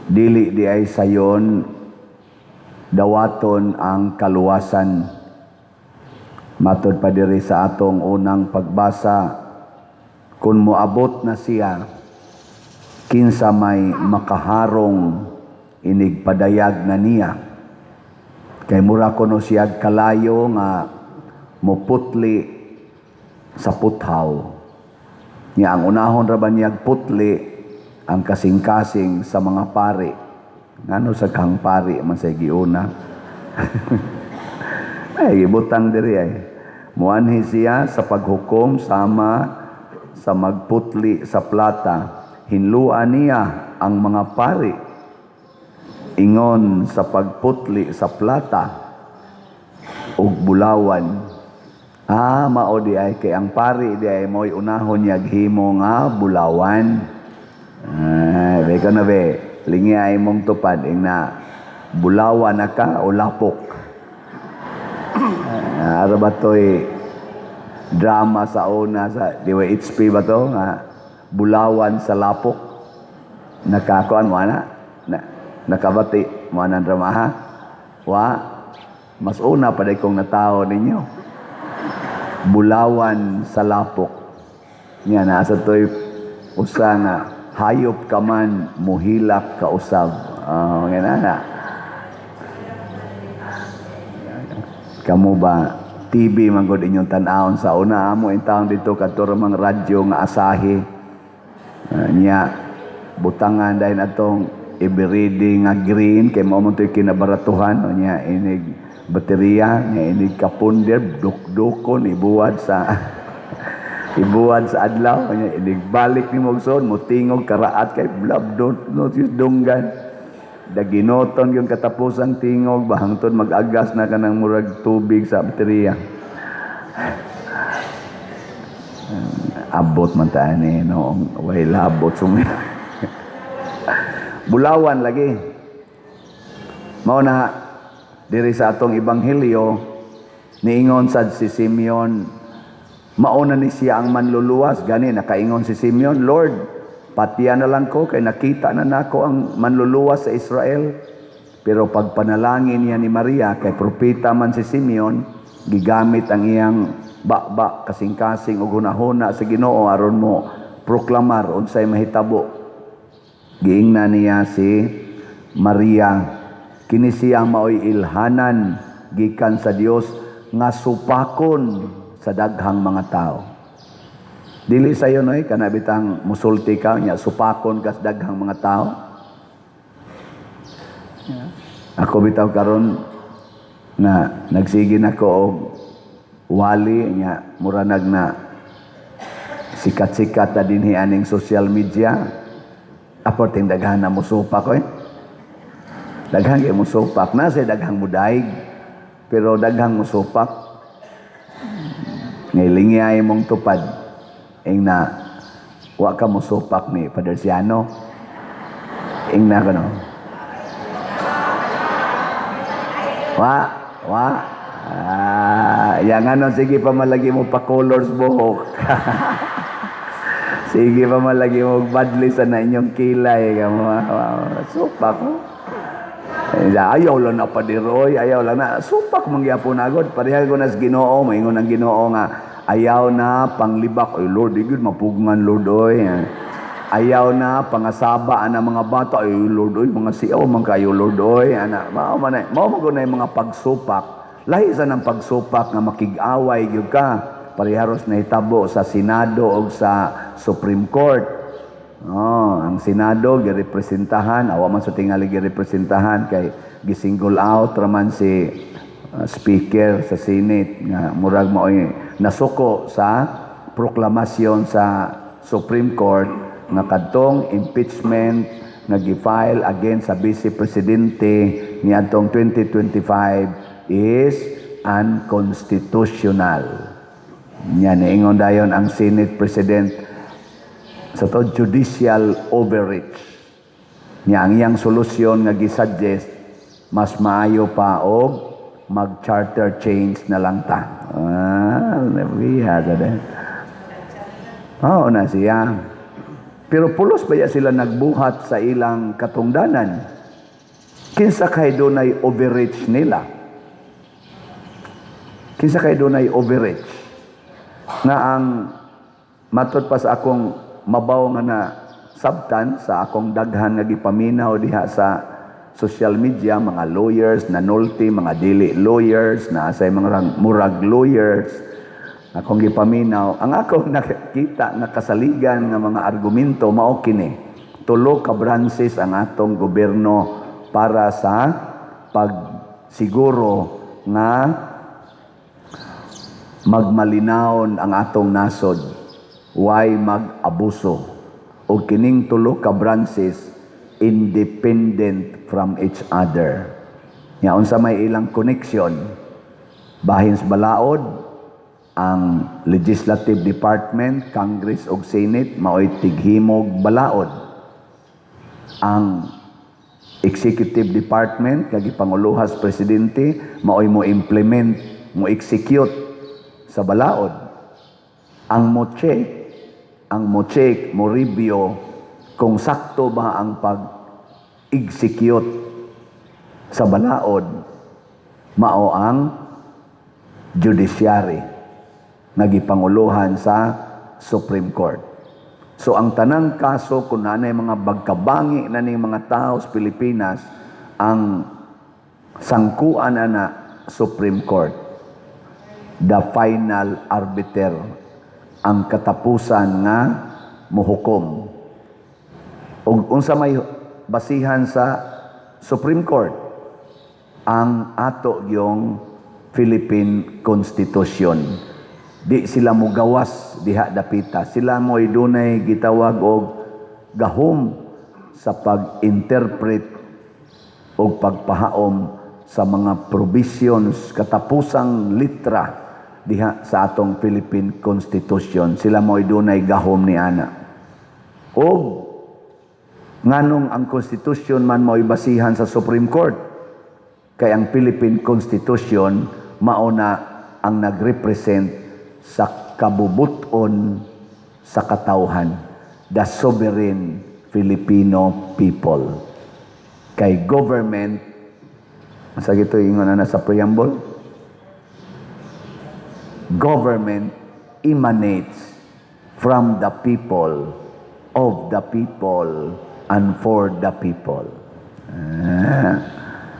Dili diay sayon dawaton ang kaluwasan. Matod pa diri sa atong unang pagbasa, kung moabot na siya, kinsa may makaharong inig padayag na niya? Kay mura kuno siya kalayo nga muputli sa puthaw. Nya ang unahon ra ba niyag putli ang kasing-kasing sa mga pari? Ngano sa kang pari man sa giuna? Ay, gibutang diri ay. Muanhi siya sa paghukom sama sa magputli sa plata. Hinluan niya ang mga pari ingon sa pagputli sa plata ug bulawan. Ah, mao di ay kay ang pari di ay mo'y unahon niya himo nga bulawan. Ah, be ka na be, lingi ay mong tupad ing na bulawan na ka o lapok. Ah, ara ba to'y drama sa una sa DYHP ba to nga bulawan sa lapok? Nakakuan mo na, na nakabati mo nang drama, ha? Wa mas una pa kong natao ninyo, bulawan sa lapok niya. Nasa to'y usa nga hayop ka man, muhilak ka usab. Oh, nga na kamo ba, TV man gud inyong tan-awon sa una. Amo in taon dito kadto ra mang radyo nga Asahi. Niya butangan dahil atong Eveready nga green kay mao man to'y kinabaratuhan. O niya inig baterya niya, inig kapunder, dukdukon, ibuwad sa adlaw. Niya inig balik ni mo mutingog karaat kay blab don't notice dunggan daginoton yung katapusang tingog bahangtod mag-agas na kanang murag tubig sa baterya. Abot man ta ani no, way labot sumi. Bulawan lagi. Mao na diri sa atong ebanghelyo, niingon sad si Simeon, mauna ni siya ang manluluwas. Gani nakaingon si Simeon, "Lord, patiya na lang ko kay nakita na nako ang manluluwas sa Israel." Pero pagpanalangin niya ni Maria, kay propeta man si Simeon, gigamit ang iyang baba, kasing-kasing ug hunahuna sa Ginoo aron mo proklamar unsay mahitabo. Giingna niya si Maria, kini siya maoy ilhanan gikan sa Dios nga supakon sa daghang mga tao. Dili sayo noy kana bitang musulti ka nya supakon ka sa daghang mga tao. Ako bitaw karon na nagsige nako og wali nya mura nag na sikat-sikat na dinhi aning social media. Aporting daghan na musupak ko eh. Daghang kay musupak na sa daghang mudaig. Pero daghang musupak. Ngay ay mong tupad. Ing na wa ka musupak ni Father Siano. Ing na kano. Wa, wa. Ah, yang ano, sige pa malagi mo pa colors buhok. Sige pa malagi mo badli sa na inyong kilay. Supak ko. Ayaw lang na padiroy, ayaw lang na. Supak mangyapon agod. Pareha ko na sa Ginoo, maingon ang Ginoo nga ayaw na panglibak. Ay Lord, di gyud mapugngan, Lord oy. Ayaw na pangasaba ana mga bata. Ay Lord oy, mga siyaw man kayo, Lord oy. Ana, mao man mao man na mga pagsupak. Lahi sa nang pagsupak nga makig-away gyud ka. Pareharos nahitabo sa Senado o sa Supreme Court. Oh, ang Senado girepresentahan, awa man sa tingali girepresentahan kay gisingle out raman si speaker sa Senate nga murag maoy nasuko sa proklamasyon sa Supreme Court nga kadtong impeachment nga gi-file against sa Vice Presidente niadtong 2025 is unconstitutional. Nya niingon dayon ang Senate President sa to judicial overreach. Nya ang iyang solusyon nga gisuggest, mas maayo pa og mag-charter change na lang ta. Ah, nabiha sa din. Oo na siya. Pero pulos ba ya sila nagbuhat sa ilang katungdanan? Kinsa kay dunay overreach nila? Kinsa kay dunay overreach? Nga ang matod pa sa akong mabaw nga na sabtan sa akong daghan nga gipaminaw diha sa social media, mga lawyers na nulti, mga dili lawyers, na sa mga murag lawyers, akong gipaminaw, ang akong nakita nga kasaligan nga mga argumento mao kini: tulo ka branches ang atong gobyerno para sa pagsiguro nga magmalinawon ang atong nasod, way mag-abuso, ug kining tulo ka branches independent from each other. Nya unsa may ilang connection? Bahin sa balaod, ang legislative department, Congress ug Senate, maoy tighimog balaod. Ang executive department nga gipanguluhas presidente maoy mo implement, mo execute sa balaod. Ang mo check, mo review kung sakto ba ang pag-execute sa balaod, mao ang judiciary nga gipanguluhan sa Supreme Court. So ang tanang kaso, kung nanay mga bagkabangi na ning mga tao sa Pilipinas, ang sangkuan ana Supreme Court, the final arbiter, ang katapusan nga muhukom. Ug unsa may basihan sa Supreme Court? Ang ato yung Philippine Constitution. Di sila mugawas diha dapita. Sila mo dunay gitawag og gahom sa pag-interpret o pagpahaom sa mga provisions, katapusang litra diha sa atong Philippine Constitution. Sila mo dunay gahom ni ana. Og nganong ang Constitution man mo'y basihan sa Supreme Court? Kay ang Philippine Constitution mao na ang nagrepresent sa kabubuton sa katawhan, the sovereign Filipino people. Kay government, sa gito ingon na sa preamble, government emanates from the people, of the people, and for the people. Ah.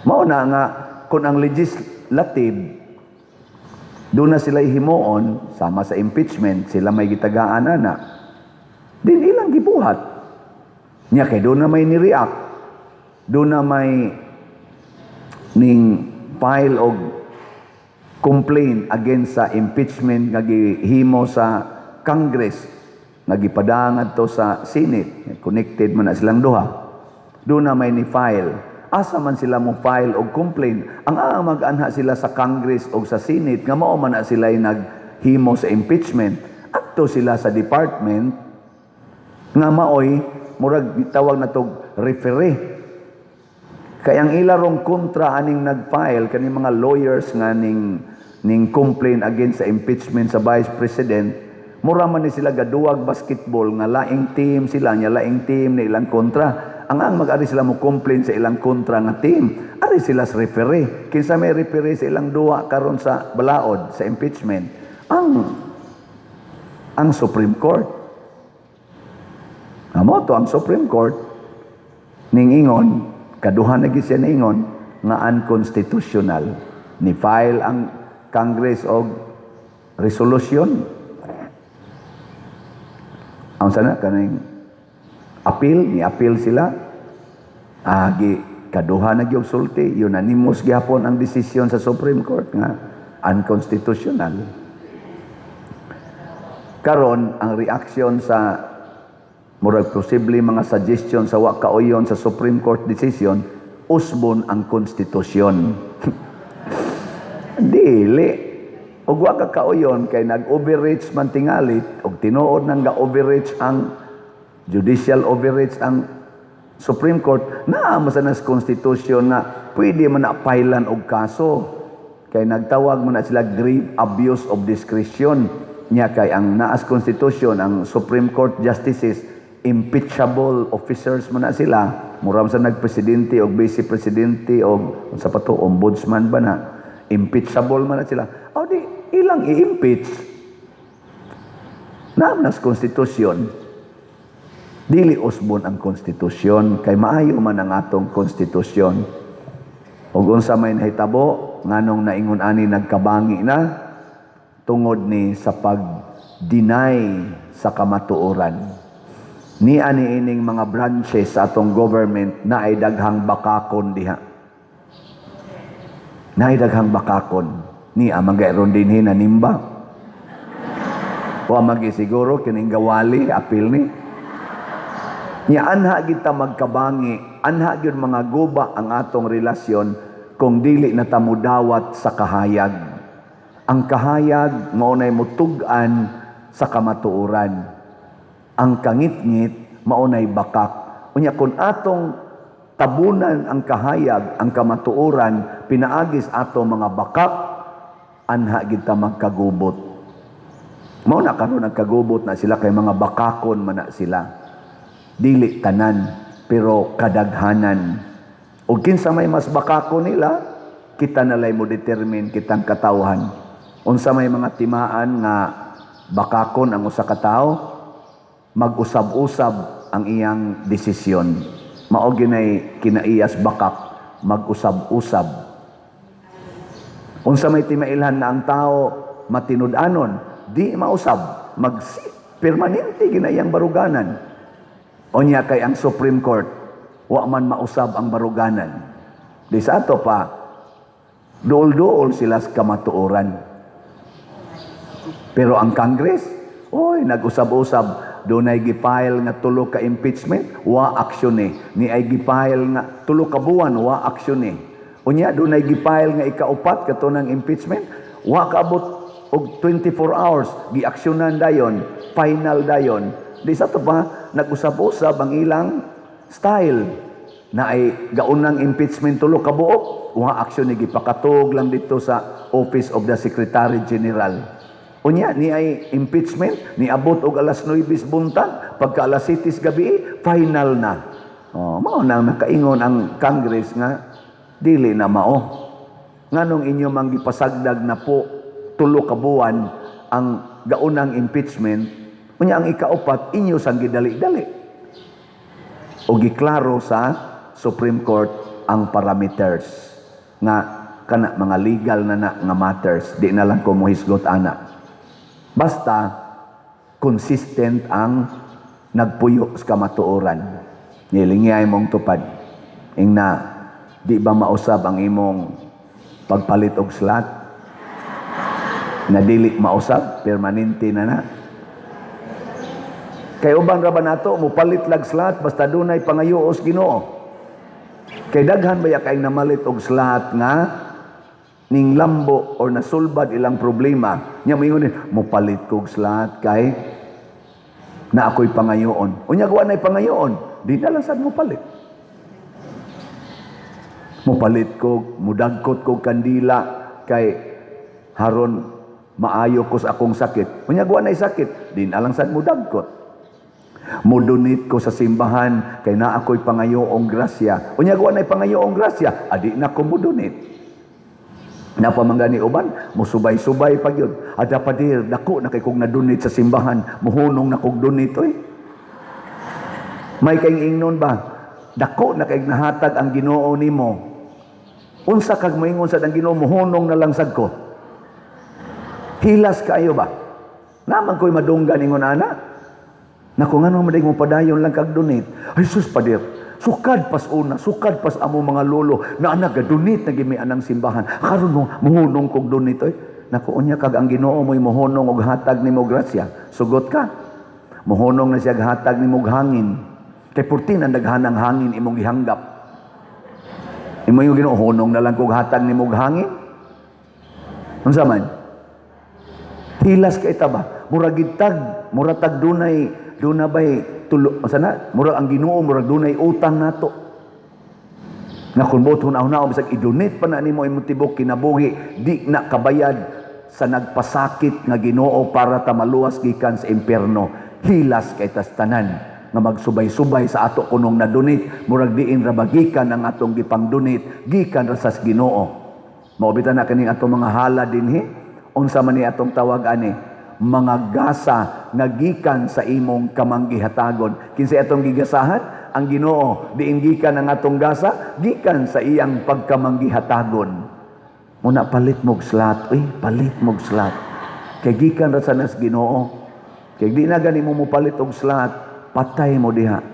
Mao na nga kung ang legislative doon na sila himuon sama sa impeachment, sila may gitagaan ana din ilang gibuhat niya, kay doon na may ni-react, doon na may ning file og complaint against sa impeachment nga gihimo sa Congress nga gipadangad to sa Senate. Connected man na silang duha. Doon na may ni file. Asa man sila mo file og complaint? Ang mag-anha sila sa Congress o sa Senate nga mao man na sila naghimo sa impeachment, adto sila sa department nga maoy murag tawag na tog referee. Kay ang ilarong kontra aning nag-file, kani mga lawyers nga ning complaint against sa impeachment sa Vice President, mura man ni sila gaduwag basketball nga laing team sila nya laing team na ilang kontra. Ang mag-ari sila mo complain sa ilang kontra nga team, ari sila sa referee. Kinsa may referee sa ilang duwa karon sa balaod sa impeachment? Ang Supreme Court. Amo to ang Supreme Court ning ingon, kaduha na gyud siya niingon nga unconstitutional. Ni file ang Congress og resolution. Ang sana kaning appeal, ni appeal sila. Agi kaduha na gyud sulti, unanimous gyapon ang desisyon sa Supreme Court nga unconstitutional. Karon ang reaction sa murag posible mga suggestion sa wa kauyon sa Supreme Court decision, usbon ang konstitusyon. Dili. Ug wa ka kauyon kay nag-overreach man tingali, og tinuod nang ga-overreach ang judicial overreach ang Supreme Court, naa man sa nas constitution nga pwede man na pailan og kaso. Kay nagtawag man na sila grave abuse of discretion. Nya kay ang naas constitution, ang Supreme Court justices impeachable officers man na sila, mura sa nagpresidente o vice presidente o sa pa to, ombudsman ba na, impeachable man na sila. O di ilang i-impeach. Naa man sa konstitusyon. Dili usbon ang konstitusyon kay maayo man ang atong konstitusyon. Ug unsa may nahitabo nganong naingon ani nagkabangi na tungod ni sa pag-deny sa kamatuoran. Ni ani ining mga branches sa atong government na ay daghang bakakon diha. Na ay daghang bakakon. Ni amang gairon dinhi nanimba. Wa magi siguro kining gawali apil ni. Nya anha kita magkabangi, anha gyud mga guba ang atong relasyon kung dili na ta mudawat sa kahayag. Ang kahayag mao nay mutug-an sa kamatuoran. Ang kangitngit mao nay bakak. Unya kung atong tabunan ang kahayag, ang kamatuoran, pinaagis ato mga bakak, anha kita magkagubot. Mao na karon nagkagubot na sila kay mga bakakon man na sila. Dili tanan pero kadaghanan. O kinsa may mas bakakon nila, kita nalay mo determine kitang katawhan. Unsa may mga timaan nga bakakon ang usa ka tawo, mag-usab-usab ang iyang desisyon. Mao ginay kinaiyas bakak, mag-usab-usab. Unsa may timailhan na ang tao matinud-anon, di mausab, magsi permanente ginayang baruganan. Unya kay ang Supreme Court, wa man mausab ang baruganan. Di sa ato pa, duol-duol sila sa kamatuoran. Pero ang Congress, oy, nag-usab-usab, dunay gi-file nga 3 ka impeachment, wa aksyon eh. Ni ay gi-file nga 3 ka buwan, wa aksyon eh. Unya dunay gi-file nga ikaupat kato ng impeachment, wa kaabot og 24 hours, giaksyonan dayon, final dayon. Di sa to pa, nag-usab-usab ang ilang style na ay gaunang impeachment 3 ka buok, wa aksyon ni gipakatug lang dito sa Office of the Secretary General. Unya ni ay impeachment niabot og alas 9 buntag, pagka alas 7 gabi final na. Oh, mao nang nakaingon ang Congress nga dili na mao. Nganong inyo mang gipasagdag na po 3 ka buwan ang gaunang impeachment, unya ang ikaupat inyo sang gidali-dali. O giklaro sa Supreme Court ang parameters nga kana mga legal na na nga matters, di na lang ko mohisgot ana. Basta consistent ang nagpuyo sa kamatuoran. Nilingiyay mong tupad. Ingna, di ba mausab ang imong pagpalit og slot? Na dili mausab, permanente na na. Kay uban ra ba nato mupalit lag slot basta dunay pangayuos Ginoo. Kay daghan baya kay namalit og slot nga ning lambo or nasulbad ilang problema. Nya moingon ni, mupalit kog slot kay na ako'y pangayoon. Unya wa nay pangayoon, di na lang sad mupalit. Mupalit ko, mudagkot kog kandila kay haron maayo ko sa akong sakit. Unya wa nay sakit, di na lang sad mudagkot. Mudunit ko sa simbahan kay na ako'y pangayoong grasya. Unya wa nay pangayoong grasya, adi na ko mudunit. Napamangani uban, musubay-subay pag yun. Ada padir, dako na kay kong nadunit sa simbahan, muhunong na kong dunit, oy. May kayong ingnon ba? Dako na kay nahatag ang Ginoo nimo. Unsa kag moingon sad ang Ginoo, muhunong na lang sad ko. Hilas kaayo ba? Naman ko'y madunggan ingon ana. Naku, ngano man mo padayon lang kag donate. Ay sus padir, sukad pas una, sukad pas amo mga lolo na anak gadonate na gimi anang simbahan. Karon mo muhunong kog donate oy. Naku, unya kag ang Ginoo mo'y muhunong og hatag nimo grasya. Sugot ka. Muhunong na siya hatag nimo og hangin. Kay purti na daghanang hangin imong gihanggap. Imo yung Ginoo hunong na lang kog hatag nimo og hangin. Unsa man? Hilas kay ta ba? Murag gitag, murag tag dunay duna bay tulo, unsa na? Murag ang Ginoo murag dunay utang nato. Nga kung buot hunaw-hunaw bisag i-donate pa na nimo imong tibok kinabuhi, di na kabayad sa nagpasakit nga Ginoo para ta maluwas gikan sa impierno. Hilas kay tas tanan. nga magsubay-subay sa ato kunong na-donate. Murag diin ra ba gikan ang atong gipang-donate, gikan ra sa Ginoo. Mao bitaw na kining atong mga hala dinhi, unsa man ni atong tawag ani? Mga gasa nga gikan sa imong kamanggihatagon. Kinsa atong gigasahan? Ang Ginoo. Diin gikan ang atong gasa? Gikan sa iyang pagkamanggihatagon. Muna palit mog slot, uy, palit mog slot. Kay gikan ra sa nas Ginoo. Kay di na gani mo mopalit og slot, patay mo diha.